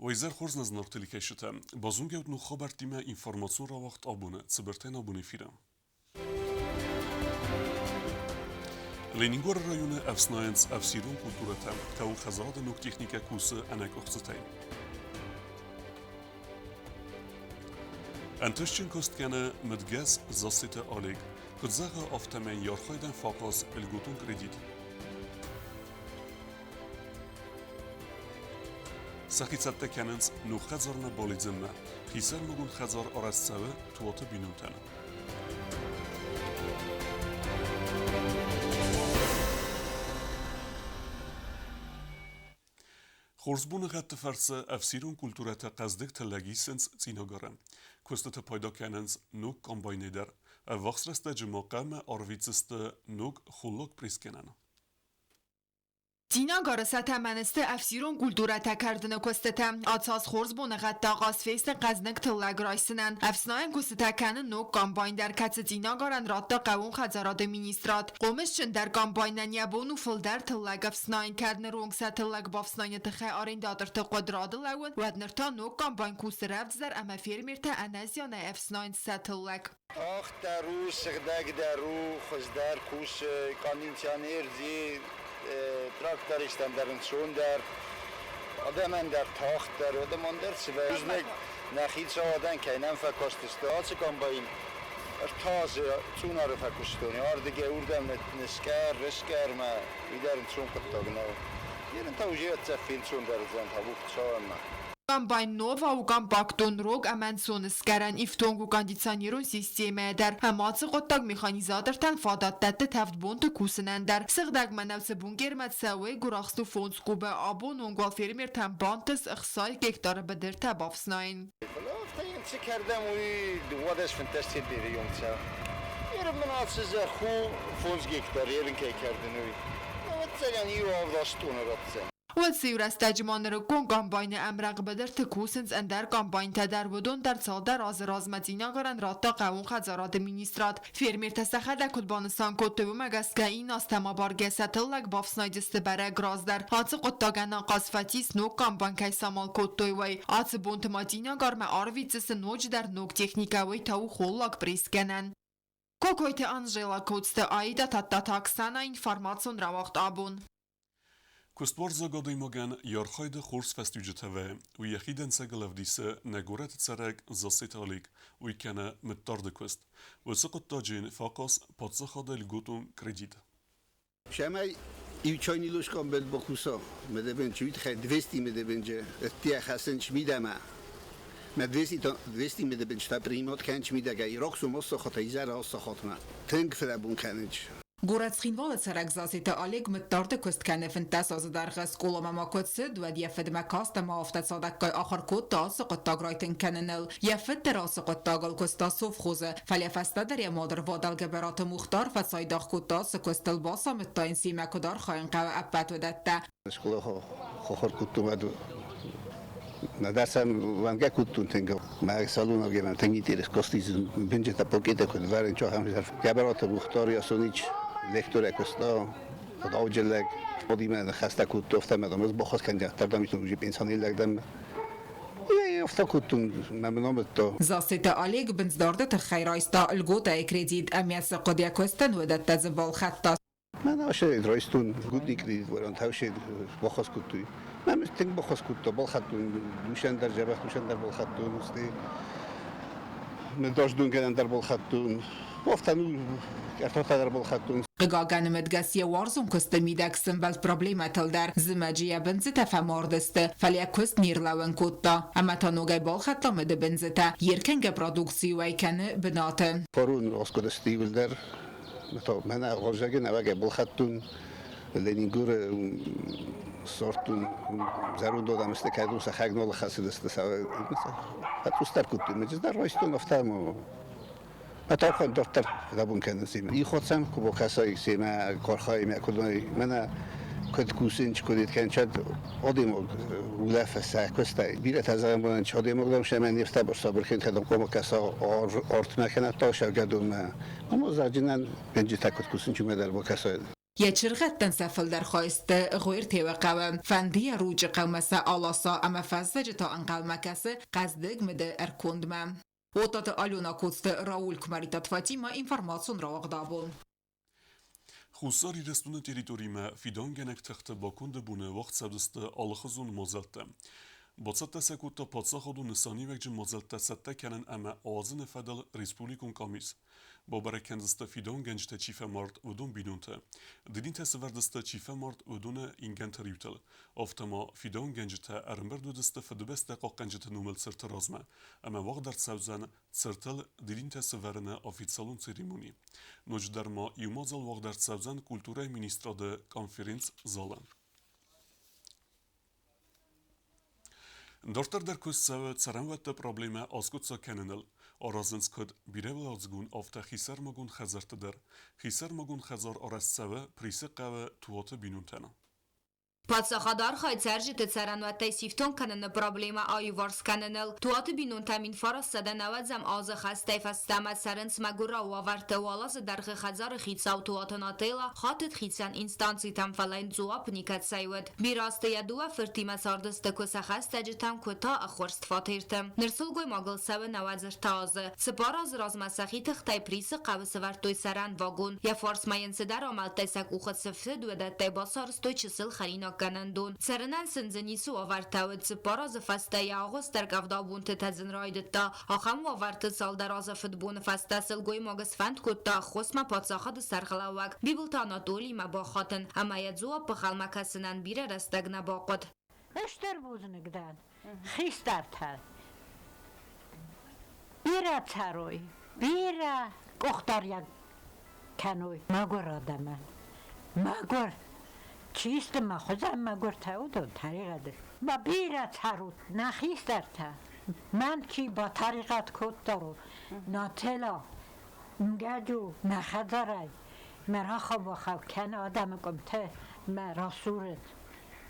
Уӕ хорз нӕ зынаргъ телекӕсджытӕ! Базонгӕ ут ног хабӕрттимӕ информацион рауагъд абоны цыбыртӕн абоны эфиры. Ленингоры районы ӕфснайынц ӕфсирон культурӕтӕ, хъӕуы хӕдзарады ног техникӕ кусы ӕнӕкъуыхцытӕй. Ӕнтыстджын куыст кӕны мыдгӕс Зассеты Олег. Куыд зӕгъы, афтӕмӕй йӕ архайдӕн фӕахъаз льготон кредит. Сӕхи цӕттӕ кӕнынц ног хӕдзармӕ балидзынмӕ. Хисӕрмагонд хӕдзар арӕзт цӕуы Туаты бинонтӕн. Хорз боныгъӕдты фӕрцы ӕфсирон культурӕтӕ хъӕздыг тыллӕг исынц Цъинагары. Куыстыты пайда кӕнынц ног комбайнӕй дӕр. Ӕввахс рӕстӕджы ма хъӕмӕ арвитдзысты ног холлаг пресс-кӕнӕн. Цъинагары сӕтӕмӕнысты ӕфсирон культурӕтӕ кӕрдыны куыстытӕ. Ацаз хорз боныгъӕдтӕ ахъаз фесты хъӕзныг тыллӕг райсынӕн. Ӕфснайӕн куыстытӕ кӕны ног комбайн дӕр, кӕцы Цъинагарӕн радта хъӕууон хӕдзарады министрад. Хъомысджындӕр комбайнӕн йӕ бон у фылдӕр тыллӕг ӕфснайын. Кӕд ныронг сӕ тыллӕг бафснайыны тыххӕй арендаторты хъуыд рады лӕууын, уӕд ныр та ног комбайн кусы рӕвдздӕр ӕмӕ фермертӕ ӕнӕзианӕй ӕфснайынц сӕ тыллӕг. Тагъддӕр у, сыгъдӕгдӕр у, хуыздӕр кусы, кондиционер дзи, трактористтӕн дӕр ӕнцондӕр, адӕмӕн дӕр тагъддӕр, адӕмӕн дӕр цы вӕййы. Нӕ хицауадӕн кӕй нӕм фӕкастысты, ацы комбайн ӕртӕ азы Цъунары фӕкуыстон, ардыгӕй уырдӕм ныскъӕр, рыскъӕрмӕ, уый дӕр ӕнцон хъуыддаг нӕу. Ерын та уже ӕцӕг фенцондӕр уыдзӕн табу Хуыцауӕн-ма. Комбайн Нова у компактон, рог ӕмӕ ӕнцонскъӕрӕн, ифтонг у кондиционерон системӕйӕ дӕр ӕмӕ ацы хъуыддаг механизатортӕн фадат дӕтты тӕвд бонты кусынӕн дӕр. Сыгъдӕг мӕнӕу цы бункермӕ цӕуы, гуырахст у фондз кубы. Абон онг уал фермертӕн бантыст 60 гектары быдыртӕ бафснайын. Фӕлӕ афтӕ йын цы кӕрдӕм, уый 12-15 центнеры онг цӕуы. Ерын мын ацы зӕхх у фондз гектар, ерын кӕй кӕрдын, уый. Ӕвӕццӕгӕн, иу авд-аст тонны ратдзӕн. Уыцы-иу рӕстӕджы ма нырыккон комбайны ӕмрӕнхъ быдырты кусынц ӕндӕр комбайнтӕ дӕр. Уыдон дӕр цалдӕр азы размӕ Цъинагарӕн радта хъӕууон хӕдзарады министрад. Фермертӕ сӕхӕдӕг куыд банысан кодтой, уымӕ гӕсгӕ иннӕ азтӕм абаргӕ сӕ тыллӕг бафснайдысты бӕрӕг раздӕр. Ацы хъуыддагӕн ахъаз фӕцис ног комбайн кӕй самал кодтой, уый. Ацы бонты ма Цъинагармӕ арвитдзысты ноджыдӕр ног техникӕ, уый та у холлаг прессгӕнӕн. Кокойты Анжела, Коцты Аида, Тадтаты Оксана, информацион рауагъд абон. Куыстуарзаг адӕймагӕн йӕ архайды хорз фӕстиуджытӕ вӕййы. Уый йӕхи дӕнцӕгыл ӕвдисы нӕ горӕты цӕрӕг Зассеты Олег. Уый кӕны мыддарды куыст. Уыцы хъуыддаджы йын фӕахъаз паддзахады льготон кредит. Сӕмӕй иу чойнилушкон бокусо медебенчи уитхе 200 медебенче ттия хасенч мидӕмӕ. Ме 200 медебенч та примот кенч мидӕгӕ ироксум оссохота изӕры оссохотмӕ. Тынг фыдӕбон кӕнынч. Горӕт Цхинвалы цӕрӕг Зассеты Олег мыддарды куыст кӕны 15 азы дӕргъы. Скъоламӕ ма куыд цыд, уӕд йӕ фыдмӕ каст ӕмӕ афтӕ цадӕггай ахуыр кодта ацы хъуыддаг райтынг кӕныныл. Йӕ фыд дӕр ацы хъуыддагыл куыста совхозы, фӕлӕ фӕстӕдӕр йӕ мадырвадӕл Гӕбӕраты Мухтар фӕцайдагъ кодта ацы куыстыл, бацамыдта йын семӕ куыд архайын хъӕуы, ӕппӕт уыдӕттӕ. Скъола хохор кодтон, уӕд Надасам ванга куттун тенга ма салун агена тенгитерес костиз бенджета покета куд варен чохам Гӕбӕраты Мухтар Ясонич лектор куста ауджеллег одиме хаста кутtu ofta med бохос кӕндя тардам уже пенсионер Афтӕ кодтон, мӕ номӕттӕ. Зассеты Олег бындздарды тыххӕй райста льготӕйы кредит ӕмӕ цы хъуыд йӕ куыстӕн, уыдӕттӕ дзы балхӕдта. Мӕн аше райстон гудни кредит вариант, хауше бахос кодтой. Мӕ тынг бахос кодта, балхӕдтон душӕн дӕр дзӕбӕх душӕн дӕр балхӕдтон, стӕй мӕ дасдонгӕнӕн дӕр балхӕдтон. Афтӕ ну ӕртӕ дӕр балхӕдтон. Хъыгагӕн, мыдгӕс йӕ уарзон куысты мидӕг сӕмбӕлд проблемӕтыл дӕр. Зымӕджы йӕ бындзытӕ фӕмардысты, фӕлӕ куыст не рлӕууын кодта. Ӕмӕ та ногӕй балхӕдта мыдыбындзытӕ. Йе ркӕнгӕ продукци уӕй кӕны бынаты. Фарон аскъуыдысты иууылдӕр. Мӕнӕ гъозӕги нӕуӕгӕй балхӕдтон Ленингоры сорттун зӕронд адӕм сты, кӕдон сӕ хӕгнолы хӕцыдысты, фӕцъусдӕр кодтой. Мӕ райстон афтӕ Атархан дарддӕр фыдӕбон кӕнынц имӕ. Ихоцӕм куы бакӕсай семӕ кархаймӕ куыд мӕнӕ куыд кусынч, куыд кӕнчад адӕймаг улӕфы сӕ куыстӕй. Бирӕтӕ зӕгъӕн адӕймаг дам сӕмӕ не фтабыр сабыр кӕн кӕдӕм хъуамӕ кӕса артмӕ кӕнӕ та сӕвгӕдонмӕ. Ама зарджынӕн бенджитӕ куыд кусынч, уымӕ дӕр бакӕсай. Йӕ чыргъӕдтӕн сӕ фылдӕр хай сты Гъуертеуы хъӕуы. Фӕнды йӕ Ручъы хъӕумӕ сӕ аласа ӕмӕ фӕззӕджы та ӕнхъӕлмӕ кӕсы хъӕздыг мыды ӕркондмӕ. Отаты Алена Коцты Рауль Куымӕридтаты Фатимӕ информацион рауагъд абон. Хуссар Ирыстоны территоримӕ фидауынгӕнӕг тыхты баконды боны уагъд цӕудзысты алыхуызон мадзӕлттӕ. Бацӕттӕ сӕ кодта паддзахадон нысаниуӕгджын мадзӕлттӕ цӕттӕ кӕнын ӕмӕ ауадзыны фӕдыл республикон къамис. Бабӕрӕг кӕндзысты фидауынгӕнджытӕ чи фӕмард, уыдон бинонтӕ. Дидинтӕ сӕвӕрдзысты чи фӕмард, уыдоны ингӕнты риутыл. Афтӕ ма фидауынгӕнджытӕ ӕрӕмбырд уыдзысты Фыдыбӕстӕ хъахъхъӕнджыты номыл цырты размӕ ӕмӕ уагъд ӕрцӕудзӕн цыртыл дидинтӕ сӕвӕрыны официалон церемони. Ноджыдӕр ма иу мадзал уагъд ӕрцӕудзӕн культурӕйы министрады конференц-залы. Дарддӕр дӕр куыст цӕуы цӕрӕнуӕтты проблемӕ аскъуыддзаг кӕныныл. Аразынц куыд бирӕуӕладзыгон, афтӕ хисӕрмагонд хӕдзӕртты дӕр. Хисӕрмагонд хӕдзар арӕзт цӕуы Присы хъӕуы Туаты бинонтӕн. Паддзахады архайд цӕрджыты цӕрӕнуӕттӕй сифтонг кӕныны проблемӕ аиуварс кӕныныл. Туаты бинонтӕ 1990 азы хӕстӕй фӕстӕмӕ цӕрынц мӕгуырау уавӕрты. Уал азы дӕргъы хӕдзары хицау Туаты Нателла хатыд хицӕн инстанцитӕм, фӕлӕ йын дзуапп никӕцӕй уыд. Бирӕ азты йӕ дыууӕ фыртимӕ цардысты куы сӕ хӕстӕджытӕм, куы та ӕххуырст фатерты. Ныр сылгоймагыл цӕуы 93 азы. Цыппар азы размӕ сӕхи тыхтӕй Присы хъӕуы сӕвӕрдтой цӕрӕн вагон. Йӕ фарсмӕ йын цыдӕр амӕлттӕй сӕ къухы цы фтыд, уыдӕттӕй бацарӕзтой чысыл хӕринаггӕнӕндон. Цӕрынӕн сын дзы ницы уавӕртӕ уыд. Цыппар азы фӕстӕ йӕ агъуыст дӕр къӕвдабонты тӕдзын райдыдта. Ахӕм уавӕрты цалдӕр азы фыдбоны фӕстӕ сылгоймаг сфӕнд кодта ӕххуысмӕ паддзахады сӕргълӕууӕг Бибылты Анатолимӕ бахатын ӕмӕ йӕ дзуаппы хӕлмӕ кӕсынӕн бирӕ рӕстӕг нӕ бахъуыд. Стыр бузныг дӕн хистӕртӕ. Бирӕ цӕрой, бирӕ къухдариаг кӕной мӕгуыр адӕмӕн. Мӕгуыр. Чи сты мӕ хуызӕн мӕгуыртӕ, уыдон тӕригъӕд Ма бирӕ цӕрут, нӕ хистӕртӕ. Мӕн чи батӕригъӕд кодта, Нателӕ, нгӕду мӕ хӕдзарӕй, мӕ рахау-бахау кӕны адӕмы къуымты, мӕ расурын.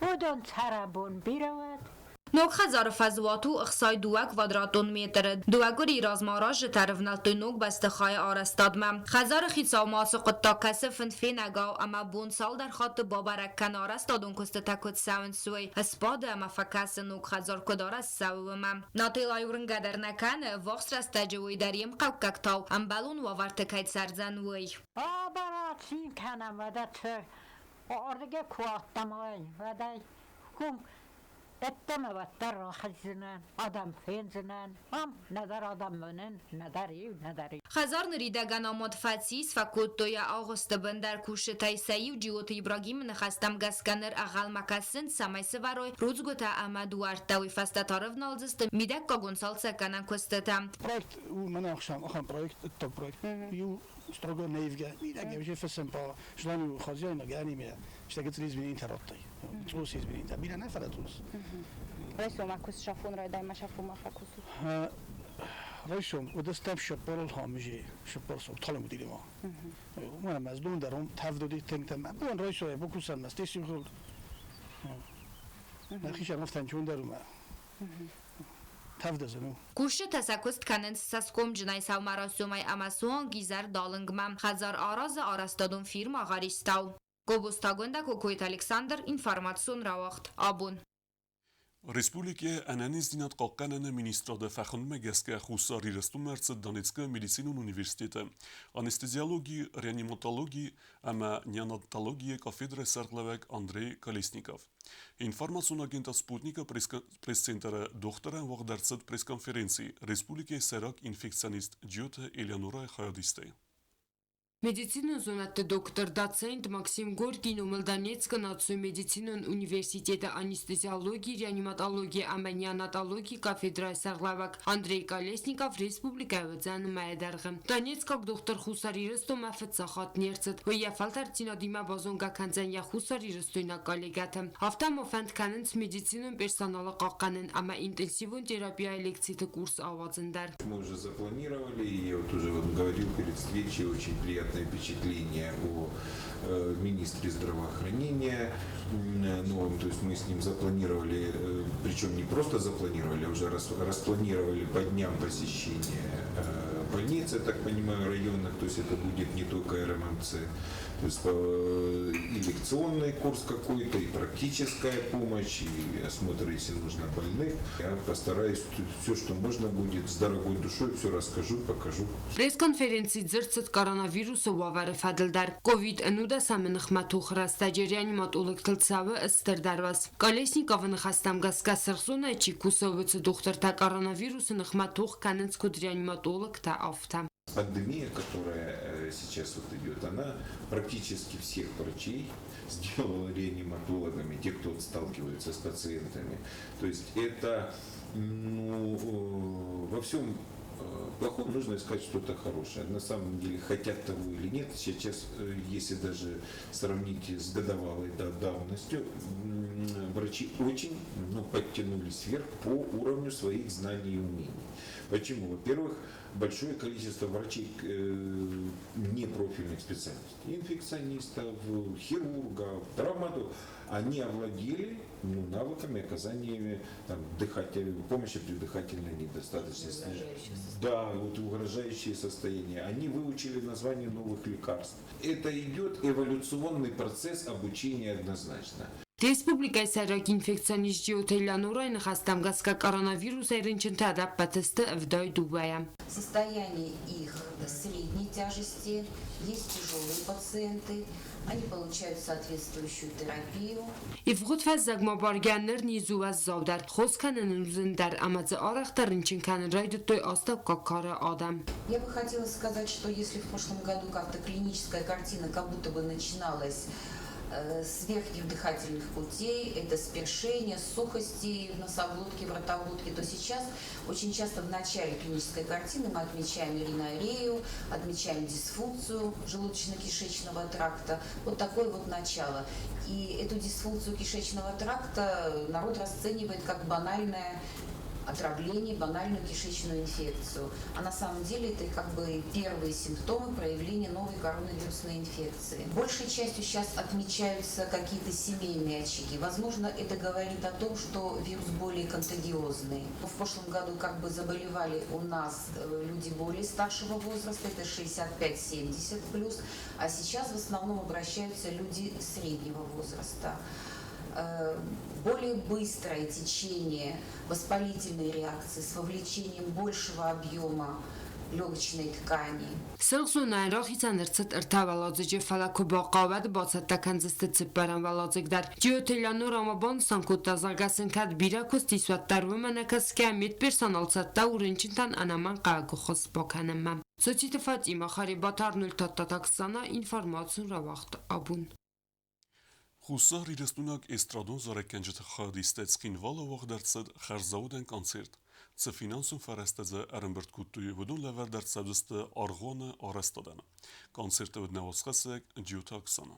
Уыдон цӕрӕнбон бирӕ уӕд. Ног хӕдзары фӕзуат у 62 квадратон метры. Дыууӕ къуырийы размӕ аразджытӕ ӕрывнӕлдтой ног бӕстыхайы арӕзтадмӕ. Хӕдзары хицау ма ацы хъуыддаг кӕсы фынфенӕгау ӕмӕ бон цалдӕр хатты бабӕрӕг кӕны арӕзтадон куыстытӕ куыд цӕуынц, уый. Сбады ӕмӕ фӕкӕсы ног хӕдзар куыд арӕзт цӕуы, уымӕ. Нателӕй уырнгӕ дӕр нӕ кӕны, ӕввахс рӕстӕджы уый дӕр йе мхъӕуккӕгтау ӕмбӕлон уавӕрты кӕй цӕрдзӕн, уый. Абарат цин кӕнӕм, уӕдӕ ардыгӕй куы аттам, уӕдӕй кум ӕддӕмӕ уӕддӕр рахиздзынӕн, адӕм фендзынӕн. Ам нӕдӕр адӕм уынын, нӕдӕр иу, нӕдӕр иу. Хӕдзар ныридӕгӕн амад фӕцис, фӕкодтой йӕ агъуысты бындӕр кусджытӕй сӕ иу Джиоты Ибрагимы ныхӕстӕм гӕсгӕ ныр ӕнхъӕлмӕ кӕсынц, цӕмӕй сӕвӕрой рудзгуытӕ ӕмӕ дуӕрттӕ, уый фӕстӕ та рывналдзысты мидӕггагон цалцӕггӕнӕн куыстытӕ. Проект у мӕнӕ ӕхсӕн ахӕм проект, ӕддаг проект. Иу строго наивгӕ, мидӕгӕй уже фыссӕн по желанию хозяина ганиме, что изменить роттой. Цъус изменить. Бирӕ нӕ фӕлӕ цъус. Райсом куыст сафон райдай ма сафон ма фӕкусут. Райсом удастам шоппорол хамжи шоппор со талым дилема. Уымӕн ӕмӕ ӕз дон дӕр уым тӕвд уыди тынг тӕм. Бон райсомӕй бакусӕн мӕ стесси хыл. Нӕхи сӕрмӕфтӕн дӕр уымӕ. Тӕвд у. Кусджытӕ сӕ куыст кӕнынц цӕсгомджынӕй сӕумӕрайсомӕй ӕмӕ суанг изӕрдалынгмӕ. Хӕдзар аразы арӕзтадон фирмӕ Гъаристау. Гобозтагондӕ Кокойты Александр, информацион рауагъд «Абон». Республикӕйы ӕнӕниздзинад хъахъхъӕныны министрады фӕхуындмӕ гӕсгӕ Хуссар Ирыстонмӕ ӕрцыд Донецкы медицинон университеты анестезиологи, реаниматологи ӕмӕ неонатологийы кафедрӕйы сӕргълӕууӕг Андрей Колесников. Информацион агентад «Спутник»-ы пресс-центры дохтырӕн уагъд ӕрцыд пресс-конференци республикӕйы сӕйраг инфекционист Джиоты Элеонорайы хайадистӕй. Медицинон зонӕдты доктор, доцент Максим Горький номыл Донецкы национ медицинон университеты анестезиологи, реаниматологи ӕмӕ неонатологийы кафедрӕйы сӕргълӕууӕг Андрей Колесников республикӕйы уыдзӕн мӕйы дӕргъы. Донецкаг дохтыр Хуссар Ирыстонмӕ фыццаг хатт не рцыд. Уый йӕ фӕлтӕрддзинадимӕ базонгӕ кӕндзӕн йӕ хуссарирыстойнаг коллегӕты. Афтӕ ма фӕнд кӕнынц медицинон персоналы хъахъхъӕнын ӕмӕ интенсивон терапияйы лекциты курс ауадзын дӕр. Мы уже запланировали, и я вот уже вот говорил перед встречей, очень приятное впечатление о министре здравоохранения новом. То есть мы с ним запланировали, причем не просто запланировали, а уже распланировали по дням посещения. больниц, я так понимаю, районных, то есть это будет не только РММЦ. То есть и лекционный курс какой-то, и практическая помощь, и осмотр, если нужно, больных. Я постараюсь все, что можно будет, с дорогой душой все расскажу, покажу. Пресс-конференцийы дзырд цыд коронавирусы уавӕры фӕдыл дӕр. Ковид-19 ныхмӕ тохы рӕстӕджы реаниматологтыл цӕуы стырдӕр уӕз. Колесниковы ныхӕстӕм гӕсгӕ сырх зонӕйы чи кусы, уыцы дохтыртӕ коронавирусы ныхмӕ тох кӕнынц куыд реаниматологтӕ, афтӕ. Пандемия, которая сейчас вот идет, она практически всех врачей сделала реаниматологами, те, кто сталкивается с пациентами. То есть это, ну, во всем плохом нужно искать что-то хорошее. На самом деле, хотят того или нет, сейчас, если даже сравнить с годовалой давностью, врачи очень, ну, подтянулись вверх по уровню своих знаний и умений. Почему? Во-первых, большое количество врачей непрофильных специальностей, инфекционистов, хирургов, травматологов, они овладели, ну, навыками оказания там, помощи при дыхательной недостаточности. Да, вот угрожающие состояния. Они выучили название новых лекарств. Это идет эволюционный процесс обучения однозначно. Республикӕйы сӕйраг инфекционист Джиоты Элеонорайы ныхӕстӕм гӕсгӕ коронавирусӕй рынчынтӕ ӕдӕппӕт сты 72-йӕ. Состояние их средней тяжести, есть тяжелые пациенты, они получают соответствующую терапию. Ивгъуыд фӕззӕг ма баргӕ ныр низ у уӕззаудӕр, хос кӕнын у зындӕр ӕмӕ дзы арӕхдӕр рынчын кӕнын райдыдтой астӕуккаг кары адӕм. Я бы хотела сказать, что если в прошлом году как-то клиническая картина как будто бы начиналась с верхних дыхательных путей, это с першения, с сухости в носоглотке, в ротоглотке, то сейчас очень часто в начале клинической картины мы отмечаем ринорею, отмечаем дисфункцию желудочно-кишечного тракта. Вот такое вот начало. И эту дисфункцию кишечного тракта народ расценивает как банальное отравление, банальную кишечную инфекцию. А на самом деле это как бы первые симптомы проявления новой коронавирусной инфекции. Большей частью сейчас отмечаются какие-то семейные очаги. Возможно, это говорит о том, что вирус более контагиозный. В прошлом году как бы заболевали у нас люди более старшего возраста, это 65-70 плюс, а сейчас в основном обращаются люди среднего возраста. Более быстрое течение воспалительной реакции с вовлечением большего объема легочной ткани. Сырх зонӕйӕн рахицӕн ӕрцыд ӕртӕ уӕладзыджы, фӕлӕ куы бахъӕуа, уӕд бацӕттӕ кӕндзысты цыппӕрӕм уӕладзыг дӕр. Джиоты Элеонора ма банысан кодта, зӕгъгӕ сын кӕд бирӕ куыст ис, уӕддӕр уымӕ нӕ кӕсгӕ, медперсонал цӕттӕ у рынчынтӕн ӕнӕмӕнгхъӕуӕг ӕххуыс бакӕнынмӕ. Цоциты Фатимӕ, Харебаты Арнольд, Татаксана, информацион рауагъд Абон. Хуссар Ирыстойнаг эстрадон зарӕггӕнджыты хайадистӕй Цхинвалы уагъд ӕрцыд хӕрзаудӕн концерт. Цы финансон фӕрӕзтӕ дзы ӕрӕмбырд кодтой, уыдон лӕвӕрд ӕрцӕудзысты аргъуаны арӕзтадӕн. Концерты уыд нӕ уацхӕссӕг Джиоты Оксана.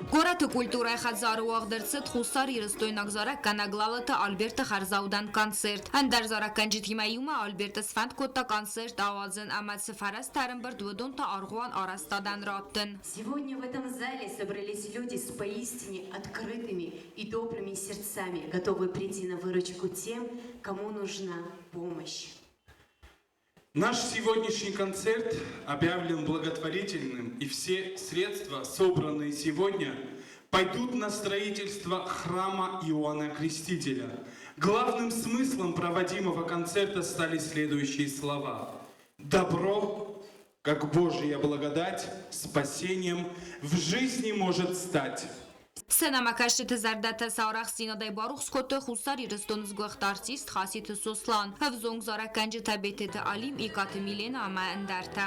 Горӕты культурӕйы хӕдзары уагъд ӕрцыд хуссарирыстойнаг зарӕггӕнӕг Лалыты Альберты хӕрзаудӕн концерт. Ӕндӕр зарӕггӕнджытимӕ иумӕ Альберт сфӕнд кодта концерт ауадзын ӕмӕ цы фӕрӕзтӕ ӕрӕмбырд, уыдон та аргъуан арӕзтадӕн раттын. Сегодня в этом зале собрались люди с поистине открытыми и добрыми сердцами, готовые прийти на выручку тем, кому нужна помощь. Наш сегодняшний концерт объявлен благотворительным, и все средства, собранные сегодня, пойдут на строительство храма Иоанна Крестителя. Главным смыслом проводимого концерта стали следующие слова. «Добро, как Божья благодать, спасением в жизни может стать». Сценӕмӕкӕсджыты зӕрдӕтӕ сӕ арӕхстдзинадӕй барухс кодтой Хуссар Ирыстоны сгуыхт артист Хаситы Сослан, ӕвзонг зарӕггӕнджытӕ Бететы Алим, Икъаты Милена ӕмӕ ӕндӕртӕ.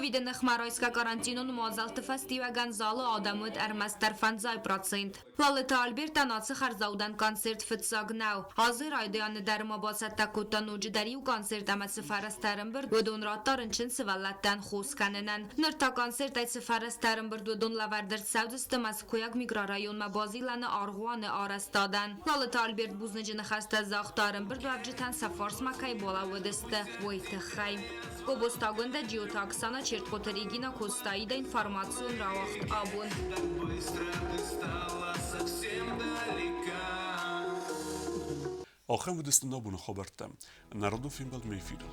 Ковиды ныхмӕ райсгӕ карантинон мадзӕлтты фӕстиуӕгӕн залы адӕм уыд ӕрмӕстдӕр 5%. Лалыты Альбертӕн ацы хӕрзаудӕн концерт фыццаг нӕу. Азы райдианы дӕр ма бацӕттӕ кодта ноджыдӕр иу концерт ӕмӕ цы фӕрӕзтӕ ӕрӕмбырд, уыдон радта рынчын сывӕллӕттӕн хос кӕнынӕн. Ныр та концертӕй цы фӕрӕзтӕ ӕрӕмбырд, уыдон лӕвӕрд ӕрцӕудзысты Мӕскуыйаг микрорайонмӕ базилӕны аргъуаны арӕзтадӕн. Лалыты Альберт бузныджы ныхӕстӕ загъта ӕрӕмбырдуӕвджытӕн сӕ фарсмӕ кӕй балӕууыдысты, уый тыххӕй. Гобозтагондӕ Джиоты Оксана, Чертхъоты Регина, Костаида информацион рауагъд абон. Ахӕм уыдысты нӕ абоны хабӕрттӕ. Народон фембӕлдмӕ эфиры.